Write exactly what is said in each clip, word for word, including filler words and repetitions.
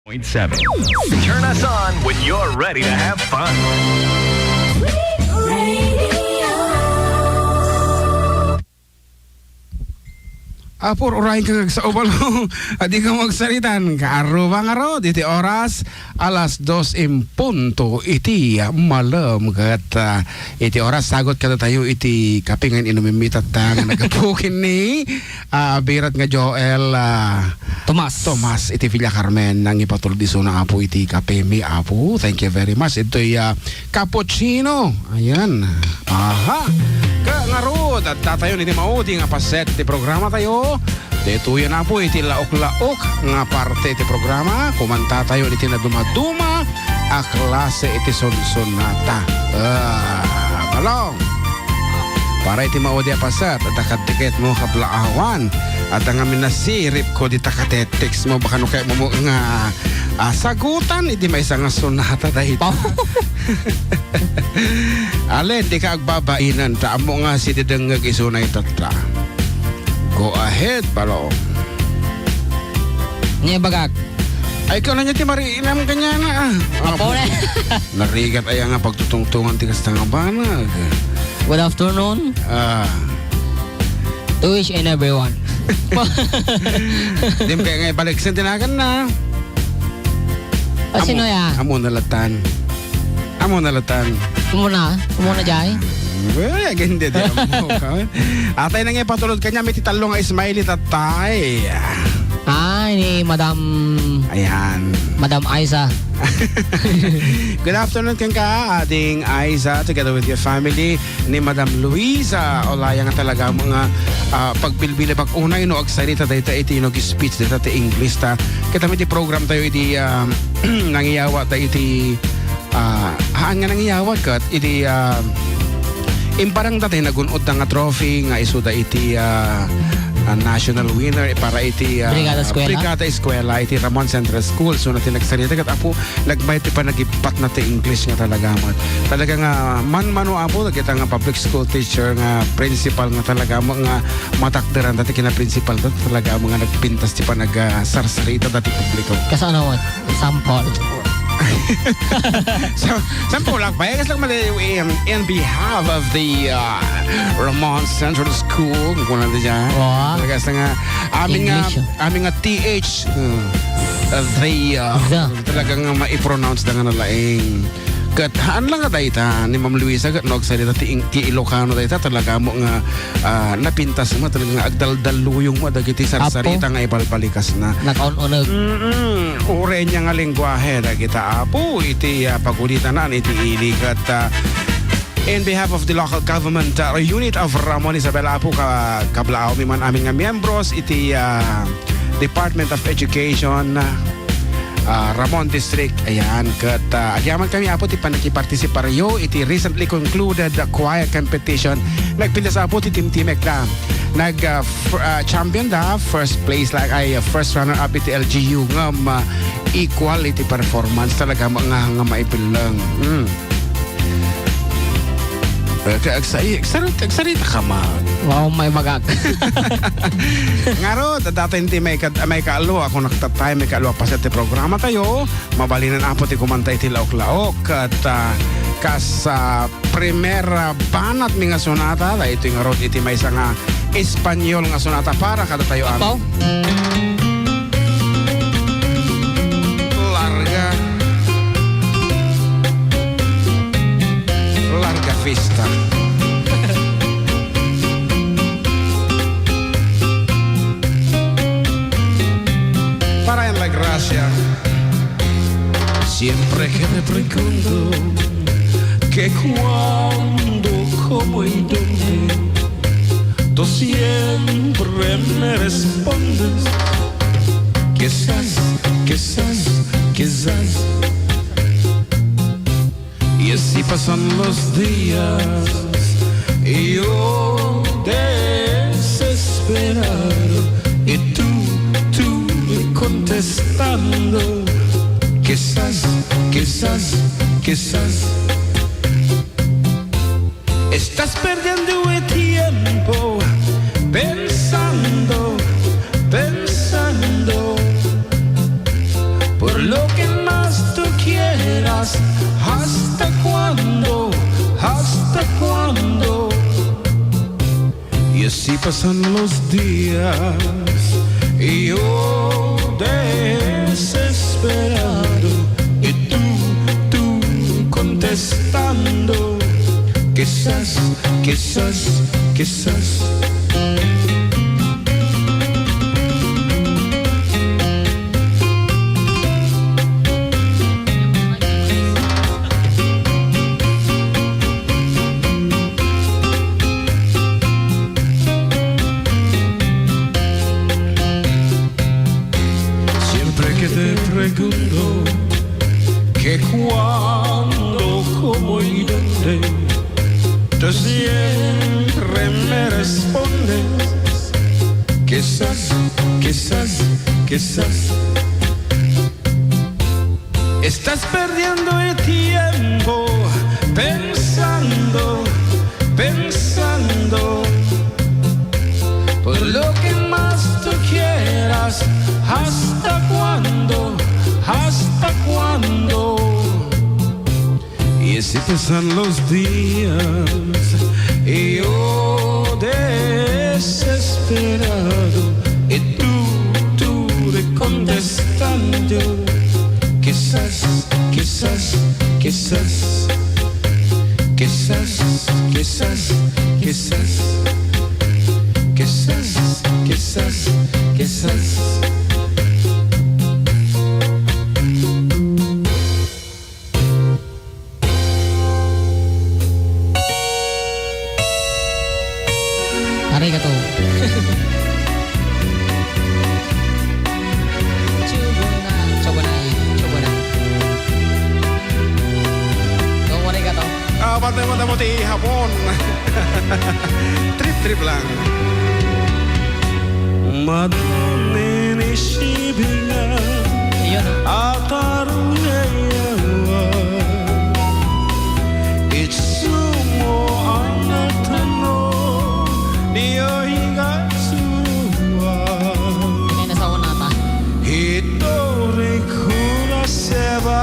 Point seven. Turn us on when you're ready to have fun. Apo, uray ka nga agsao balo. Adi ka magsaritan. Kaaruba ngarud iti oras, alas dos en punto iti malem ket, ah, iti oras, sagut kadatayo iti kape nga inumimmi tatta nga naggapu ken ni, ah, birat nga Joel, ah, Tomas. Tomas iti Villa Carmen, nga ipatulod isuna, Apo, iti kapemi, Apo. Thank you very much. Itoy, ah, cappuccino. Ayan. Aha. Ka ngarud, adda tayo iti maudi nga paset ti programa tayo. Daytoy, Apo, iti laok-laok nga parte ti programa. Kumanta tayo iti nadumaduma a klase iti sunsonata. Ah, balong. Para iti maudi a paset, adda kadiketmo kablaawan. Adda ngamin nasiripko dita katext mo, baka no kayatmo nga, ah, sagutan iti maysa nga sonata dayta. Pao. Ale, dika agbabainen, ta ammo nga sididengngeg isuna itatta. Go ahead, balo. Nia bagak. Ay, ikaw na niya ti mariinam kaniana, ah. Apo, ne. Narigat aya nga pagtutungtungan ti kasta nga banag. Good afternoon. Ah. To each and everyone. Dim kaya nga ibalik sa tinagan na. Ah, sino ya? Amo na latan. Amo na latan. Amo na. Amo na, jay. Well, again, di, di, amo ka. Atay na nga ipatulod kaniam iti tallo nga smiley, tatay. Ah, ni Madam Ayan. Madam Aiza. Good afternoon, kenka, ading Aiza, together with your family, ni Madam Luisa Olaya, nga talaga nga, ah, pagbilbilibak unay no agsarita dayta iti inog speech dayta ti English ta. Kita iti program tayo iti, ah, nangiyawa ta iti, ah, haan nga nangiyawa ket iti, ah, imparang dati nagun-od da nga trophy nga isuda iti, ah, ah, national winner para iti, ah, Brigada Eskwela? Brigada Eskwela iti Ramon Central School. So, na ti nagsarita ket, Apo, nagmayat ti panagipatna ti English nga talaga met. Talaga nga manmano, Apo, dagita nga public school teacher nga principal nga talaga met nga matakderan dati kina principal dati talaga met nga nagpintas ti panag, ah, sarsarita dati publiko. Kasano met? Sample. So, sample lang pa. Yes lang mali, um, in behalf of the, uh, Ramon Central School, kung ano dyan. Wow. Talaga sa nga, amin nga, English, ah. Amin nga T H, uh, the, uh, The. Talagang maipronounce na nga nalaing. Kat haan lang nga dayta ni Ma'am Luisa, kat no, agsalita ti, ti Ilocano dayta, talaga mo nga, ah, napintas mo, talaga nga agdaldaluyong mo, dagiti sarsarita Apo. Nga ibalbalikasna. Nakaun-uneg. Mm-mm. Uray niya nga lengguahe, dagita Apo, iti, ah, pagulitanan, iti ili, kat, ah, in behalf of the local government, uh, unit of Ramon Isabela, Apo, ka-, kablaawmi man amin nga miyembros iti, ah, Department of Education, ah, Ramon District. Ayan, ket, ah, agyaman kami, Apo, ti pannakipartisiparyo iti recently concluded, ah, choir competition. Nagpintas, Apo, ti timtimek da. Nag, ah, fir-, ah, champion da, first place, like, ay, ah, first runner-up iti L G U, ngem, ah, equal iti performance. Talaga, ma-, nga, nga maipilleng. Mm. Eh, kaya agsai-, agsarita, agsarita ka, ma. Wow, may magak. Ngarud, dati ti may kad-, may kaallo, ako naktatay, may kaallo, paset ti programa tayo. Mabalinan, Apo, ti kumanta iti laok-laok. Kat, ah, kas, ah, primera banat mi nga sonata, daytoy ngarud iti maysa nga Espanyol nga sonata para kadatayo amin. Apo? Larga. Larga fiesta. Para en la gracia. Siempre que me pregunto que cuándo, cómo y dónde, tú siempre me respondes, quizás, quizás, quizás. Y así pasan los días, y yo desesperado, y tú, tú contestando, quizás, quizás, quizás. Estás perdiendo el tiempo pensando, pensando por lo Pasan los dias, y yo desesperado, y tú, tú contestando, quizás, quizás, quizás. Siempre que te pregunto que cuándo, cómo y dónde, tú siempre me respondes, quizás, quizás, quizás. Estás perdiendo el tiempo pensando, pensando por lo que más tú quieras. ¿Hasta cuándo? ¿Hasta cuándo? Y así pasan los días, y yo desesperado, y tú, tú de contestando, quizás, quizás, quizás, quizás, quizás, quizás, quizás, quizás, quizás. Arigato. Chubunai, chubunai, chubunai. Domo arigato. Ah, pati mo, tamo ti Hapon. Trip-trip lang. Madoni ni sibingan. Ayun. Ataru yawa. Itsumo anatano. Niyo higa surua. Kaya nasa una ta. Hitori kura seba.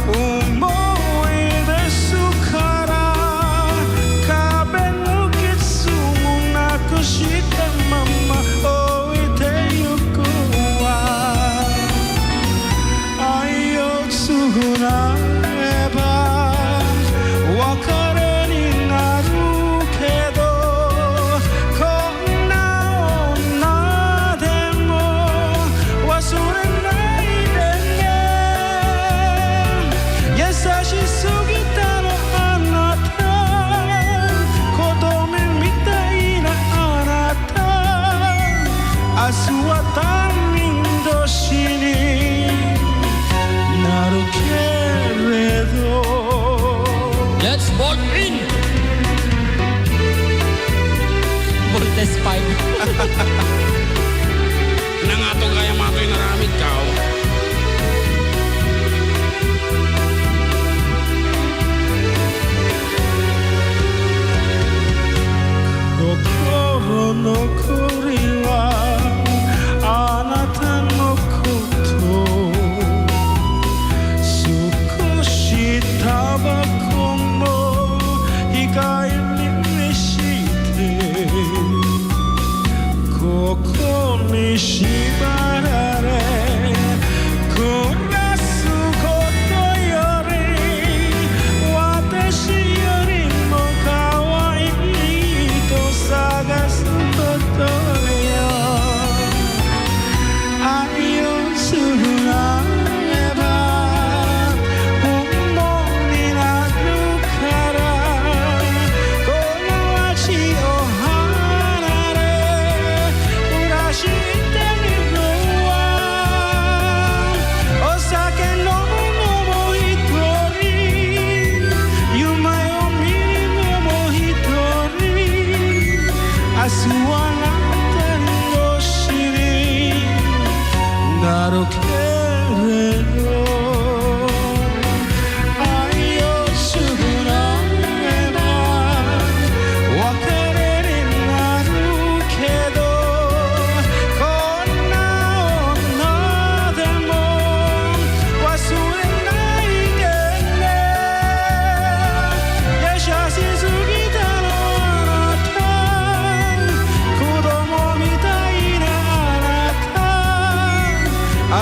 Umoi desu kara. Kabenukit sumu nakushita mama. Oi te yukua. Ayo suguna eba. Wakare ni naru kedo. Ko こんな女でも忘れないでね。優しすぎたのあなた。子供みたいなあなた。明日は他人同士になるけれど。Let's fall in! Voltes five. Nangato gayam atoy inaramid, kao. Kokoro no koriwa anata no koto. Sukoshi tabako mo hikai ni mishite. ここに縛られ暮らすことより私よりも可愛い人探すことよ。愛を償えば本望になるからこの街を離れ暮らしてみる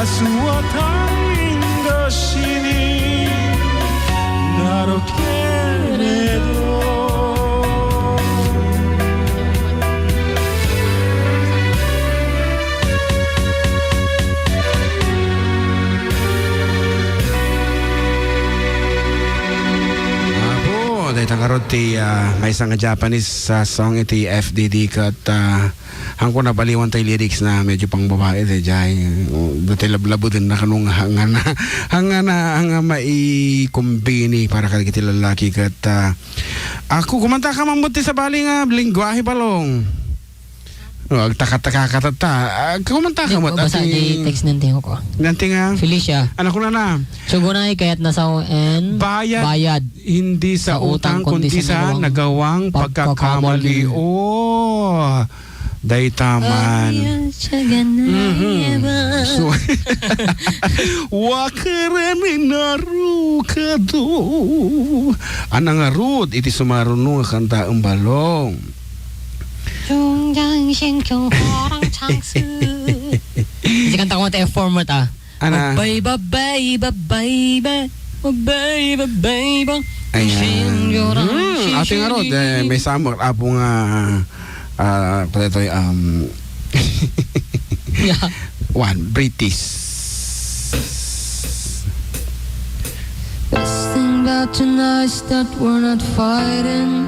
Suatan da sini, naro keredo. Apo, dayta ngarud ti, ah, maysa nga Japanese, ah, song iti F D D ket, ah, Hangko nabaliwan tay lyrics na medyo pangbabae, daydiay. Datay lablabuden na kano nga, nga na, nga na, nga maikumbini para kadagiti lalaki ket, ah, ako, kumanta ka man met ti sabali nga lengguahe, Balong. Oh, agtaka-taka ka tatta. Ah, kumanta ka met, basa ati di text nanti ko. Nanti nga? Felicia. Anak ko na na. Sugunay kayat nasaw and Bayad. Bayad. Hindi sa utang, kundi sa nagawang pagkakamali. Oh, dayta man. Ay, siya ganun, Mhm. Eva. So, wa karen ni narukado. Anang arud iti sumaruno nga kanta, Balong. Tunggang sing tungkorang changsu. Kasi kanta ko nga F four mo ta. Ana. Babay, babay, babay, ba. Babay, babay, ba. Ayan. Sing yorang Hmm, ate nga rod, eh, may samot, apo nga, ah, pala ito, um, Yeah. One, British. Best thing about tonight is that we're not fighting.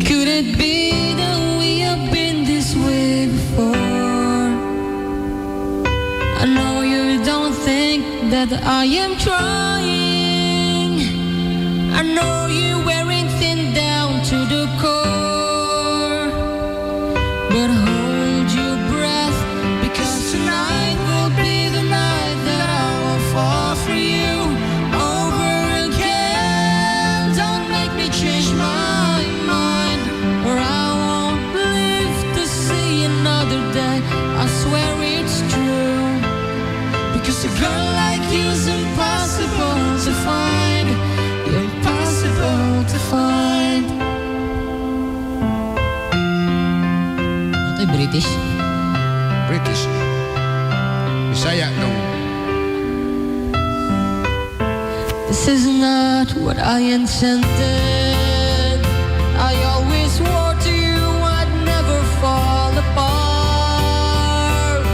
Could it be that we have been this way before? I know you don't think that I am trying. I know you're wearing thin down to the core. But hold your breath, because tonight will be the night that I will fall for you over again. Don't make me change my mind, or I won't live to see another day. I swear it's true, because a girl like you's impossible to find. You're impossible to find. Ito'y British? British. Bisaya, no? This is not what I intended. I always warned you I'd never fall apart.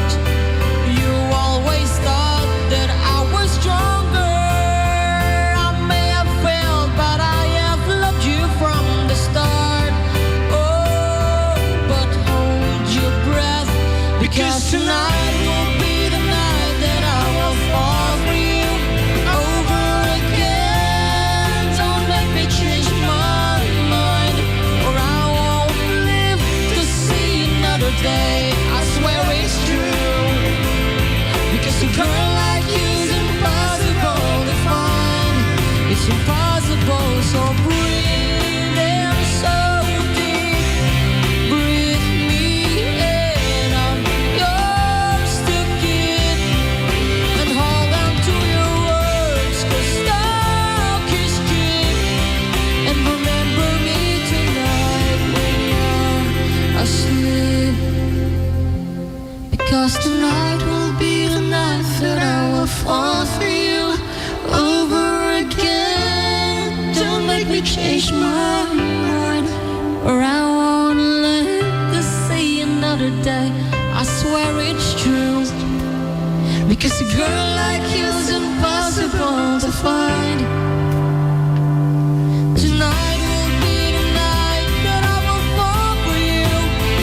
You always thought that I was stronger. I may have failed, but I have loved you from the start. Oh, but hold your breath, because tonight will be the night that I will fall for you over again. Don't make me change my mind, or I won't live to see another day. I swear it's true, because a girl like you's impossible to find. It's impossible, so breathe in so deep. Breathe me in, I'm yours to keep. And hold on to your words, 'cause talk is cheap. And remember me tonight when you're asleep. Because tonight will be the night that I will fall for you over again. Don't make me change my mind, or I won't live to see another day. I swear it's true. Because a girl like you's impossible to find. Tonight will be the night that I will fall for you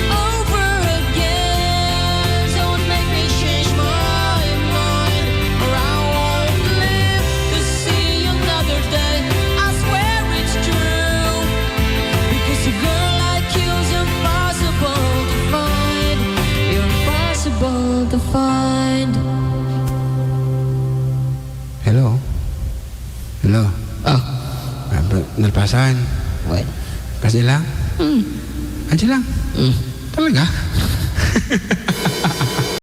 over again. Don't make me change my mind, or I won't live to see another day. I swear it's true, because a girl like you's impossible to find. You're impossible to find. Hello? Hello? Ah. Ah, ba-, nalpasan? Well. Kasi lang? Hmm. Ansi lang? Hmm. Talaga?